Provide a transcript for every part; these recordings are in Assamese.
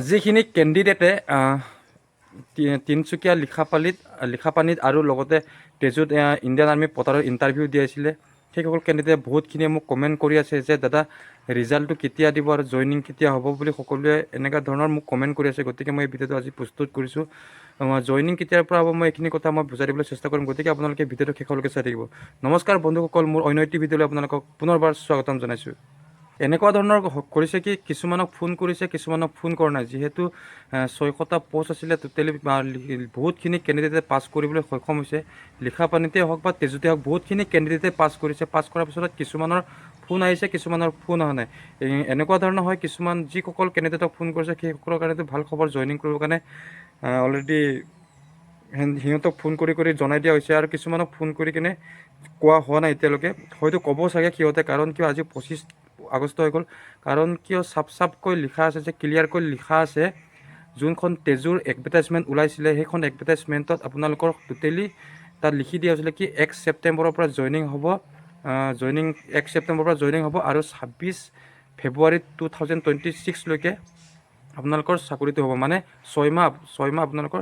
যিখিনি কেণ্ডিডেটে তিনিচুকীয়া লিখাপানীত আৰু লগতে তেজুত ইণ্ডিয়ান আৰ্মি পতাৰৰ ইণ্টাৰভিউ দিয়াইছিলে, সেইসকল কেণ্ডিডেটে বহুতখিনিয়ে মোক কমেণ্ট কৰি আছে যে দাদা, ৰিজাল্টটো কেতিয়া দিব আৰু জইনিং কেতিয়া হ'ব বুলি। সকলোৱে এনেকুৱা ধৰণৰ মোক কমেণ্ট কৰি আছে। গতিকে মই এই ভিডিঅ'টো আজি প্ৰস্তুত কৰিছোঁ। জইনিং কেতিয়াৰ পৰা হ'ব, মই এইখিনি কথা মই বুজাই দিবলৈ চেষ্টা কৰিম। গতিকে আপোনালোকে ভিডিঅ'টো শেষলৈকে চাই থাকিব। নমস্কাৰ বন্ধুসকল, মোৰ অন্য এটি ভিডিঅ'লৈ আপোনালোকক পুনৰবাৰ স্বাগতম জনাইছোঁ। এনেকুৱা ধৰণৰ কৰিছে কি, কিছুমানক ফোন কৰিছে, কিছুমানক ফোন কৰা নাই। যিহেতু 600টা পষ্ট আছিলে টোটেলি, বহুতখিনি কেণ্ডিডেটে পাছ কৰিবলৈ সক্ষম হৈছে। লিখাপানীতে হওক বা তেজুতে হওক, বহুতখিনি কেণ্ডিডেটে পাছ কৰিছে। পাছ কৰাৰ পিছত কিছুমানৰ ফোন আহিছে, কিছুমানৰ ফোন অহা নাই। এনেকুৱা ধৰণৰ হয়। কিছুমান যিসকল কেণ্ডিডেটক ফোন কৰিছে, সেইসকলৰ কাৰণেতো ভাল খবৰ। জইনিং কৰিবৰ কাৰণে অলৰেডি সিহঁতক ফোন কৰি কৰি জনাই দিয়া হৈছে আৰু কিছুমানক ফোন কৰি কিনে কোৱা হোৱা নাই এতিয়ালৈকে। হয়তো ক'ব চাগে সিহঁতে। কাৰণ কিয়, আজি 25 আগষ্ট হৈ গ'ল। কাৰণ কিয়, চাফ চাফকৈ লিখা আছে যে, ক্লিয়াৰকৈ লিখা আছে, যোনখন তেজুৰ এডভাৰটাইজমেণ্ট ওলাইছিলে, সেইখন এডভাৰটাইজমেণ্টত আপোনালোকৰ টোটেলি তাত লিখি দিয়া হৈছিলে কি 1 ছেপ্টেম্বৰৰ পৰা জইনিং হ'ব। জইনিং 1 ছেপ্টেম্বৰৰ পৰা জইনিং হ'ব আৰু 26 ফেব্ৰুৱাৰী 2026লৈকে আপোনালোকৰ চাকৰিটো হ'ব। মানে 6 মাহ, 6 মাহ আপোনালোকৰ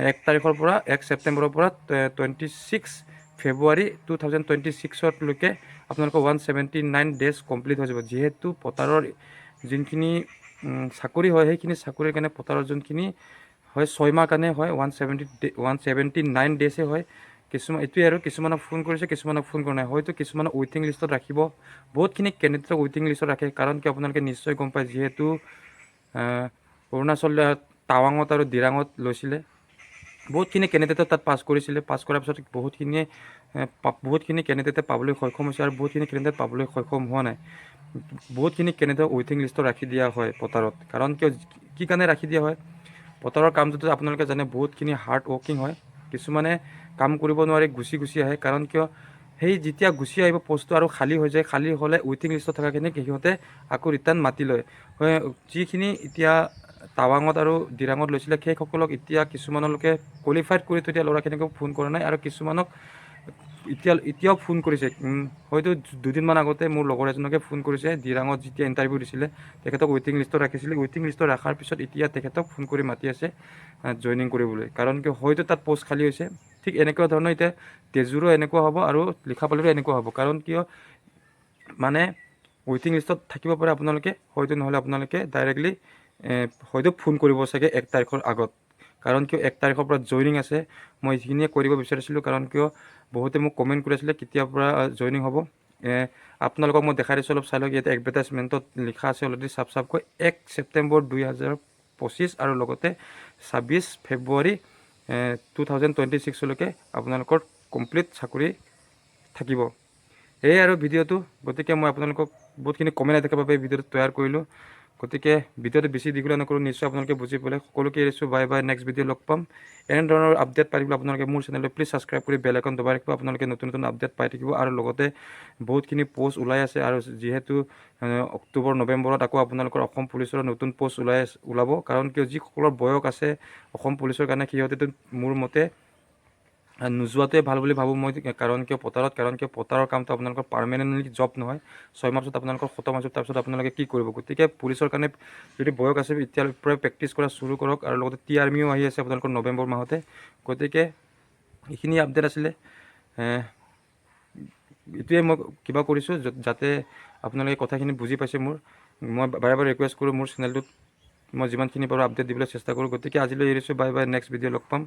1 তাৰিখৰ পৰা, 1 ছেপ্টেম্বৰৰ পৰা 26 ফেব্ৰুৱাৰী 2026লৈকে আপোনালোকৰ 179 days complete হৈ যাব। যিহেতু পতাৰৰ যোনখিনি চাকৰি হয়, সেইখিনি চাকৰিৰ কাৰণে পতাৰৰ যোনখিনি হয়, 6 মাহ কাৰণে হয়, 179 ডেজে হয়। কিছুমান এইটোৱে আৰু কিছুমানক ফোন কৰিছে, কিছুমানক ফোন কৰা নাই। হয়তো কিছুমানক ৱেইটিং লিষ্টত ৰাখিব। বহুতখিনি কেণ্ডিডেটক ৱেইটিং লিষ্টত ৰাখে। কাৰণ কি, আপোনালোকে নিশ্চয় গম পায়, যিহেতু অৰুণাচল টাৱাঙত আৰু দিৰাঙত লৈছিলে, বহুতখিনি কেণ্ডিডেটে তাত পাছ কৰিছিলে। পাছ কৰাৰ পিছত বহুতখিনি কেণ্ডিডেটে পাবলৈ সক্ষম হৈছে আৰু বহুতখিনি কেণ্ডিডেট পাবলৈ সক্ষম হোৱা নাই। বহুতখিনি কেণ্ডিডেটক ৱেইটিং লিষ্টত ৰাখি দিয়া হয় পতাৰত। কাৰণ কিয়, কি কাৰণে ৰাখি দিয়া হয়? পতাৰৰ কামটোতো আপোনালোকে জানে, বহুতখিনি হাৰ্ড ৱৰ্কিং হয়। কিছুমানে কাম কৰিব নোৱাৰি গুচি গুচি আহে। কাৰণ কিয়, সেই যেতিয়া গুচি আহিব, পষ্টটো আৰু খালী হৈ যায়। খালী হ'লে ৱেইটিং লিষ্টত থকাখিনিক সিহঁতে আকৌ ৰিটাৰ্ণ মাতি লয়। হয়, যিখিনি এতিয়া টাৱাঙত আৰু দিৰাঙত লৈছিলে, সেইসকলক এতিয়া কিছুমানলৈকে কোৱালিফাইড কৰি থৈ দিয়া ল'ৰাখিনিকো ফোন কৰা নাই আৰু কিছুমানক এতিয়াও ফোন কৰিছে। হয়তো দুদিনমান আগতে মোৰ লগৰ এজনকে ফোন কৰিছে। দিৰাঙত যেতিয়া ইণ্টাৰভিউ দিছিলে, তেখেতক ৱেইটিং লিষ্টত ৰাখিছিলে। ৱেইটিং লিষ্টত ৰখাৰ পিছত এতিয়া তেখেতক ফোন কৰি মাতি আছে জইনিং কৰিবলৈ। কাৰণ কিয়, হয়তো তাত পষ্ট খালী হৈছে। ঠিক এনেকুৱা ধৰণৰ এতিয়া তেজুৰো এনেকুৱা হ'ব আৰু লিখাপালিৰো এনেকুৱা হ'ব। কাৰণ কিয়, মানে ৱেইটিং লিষ্টত থাকিব পাৰে আপোনালোকে হয়তো, নহ'লে আপোনালোকে ডাইৰেক্টলি হয়তো ফোন কৰিব চাগে 1 তাৰিখৰ আগত। কাৰণ কিয়, 1 তাৰিখৰ পৰা জইনিং আছে। মই এইখিনিয়ে কৰিব বিচাৰিছিলোঁ। কাৰণ কিয়, বহুতে মোক কমেণ্ট কৰি আছিলে কেতিয়াৰ পৰা জইনিং হ'ব। আপোনালোকক মই দেখাই দিছোঁ, অলপ চাই লওক। ইয়াতে এডভাৰটাইজমেণ্টত লিখা আছে অলৰেডি চাফ চাফকৈ 1 ছেপ্টেম্বৰ 2025 আৰু লগতে 26 ফেব্ৰুৱাৰী 2026লৈকে আপোনালোকৰ কমপ্লিট চাকৰি থাকিব। সেয়ে আৰু ভিডিঅ'টো। গতিকে মই আপোনালোকক বহুতখিনি কমেণ্ট আহি থকাৰ বাবে এই ভিডিঅ'টো তৈয়াৰ কৰিলোঁ। গতিকে ভিডিঅ'টো বেছি দীঘলীয়া নকৰোঁ। নিশ্চয় আপোনালোকে বুজি পালে। সকলোকে এৰিছোঁ, বাই বাই। নেক্সট ভিডিঅ' লগ পাম। এনেধৰণৰ আপডেট পাই থাকিবলৈ আপোনালোকে মোৰ চেনেলটো প্লিজ ছাবস্ক্ৰাইব কৰি বেল আইকন দবাই ৰাখিব। আপোনালোকে নতুন নতুন আপডেট পাই থাকিব। আৰু লগতে বহুতখিনি পষ্ট ওলাই আছে আৰু যিহেতু অক্টোবৰ নৱেম্বৰত আকৌ আপোনালোকৰ অসম পুলিচৰ নতুন পষ্ট ওলাব। কাৰণ কিয়, যিসকলৰ বয়স আছে অসম পুলিচৰ কাৰণে, সিহঁতেতো মোৰ মতে নোযোৱাটোৱে ভাল বুলি ভাবোঁ মই। কাৰণ কিয় পতাৰত, কাৰণ কিয় পতাৰৰ কামটো আপোনালোকৰ পাৰ্মানেণ্টলি জব নহয়। 6 মাহ পিছত আপোনালোকৰ খতম হৈ যাব। তাৰপিছত আপোনালোকে কি কৰিব? গতিকে পুলিচৰ কাৰণে যদি বয়স আছে, এতিয়াৰ পৰাই প্ৰেক্টিছ কৰা চুৰু কৰক। আৰু লগতে টি আৰ্মিও আহি আছে আপোনালোকৰ নৱেম্বৰ মাহতে। গতিকে এইখিনি আপডেট আছিলে। এইটোৱে মই কিবা কৰিছোঁ যাতে আপোনালোকে কথাখিনি বুজি পাইছে মোৰ। মই বাৰে বাৰে ৰিকুৱেষ্ট কৰোঁ, মোৰ চেনেলটোত মই যিমানখিনি পাৰোঁ আপডেট দিবলৈ চেষ্টা কৰোঁ। গতিকে আজিলৈ এৰিছোঁ, বাই বাই। নেক্সট ভিডিঅ' লগ পাম।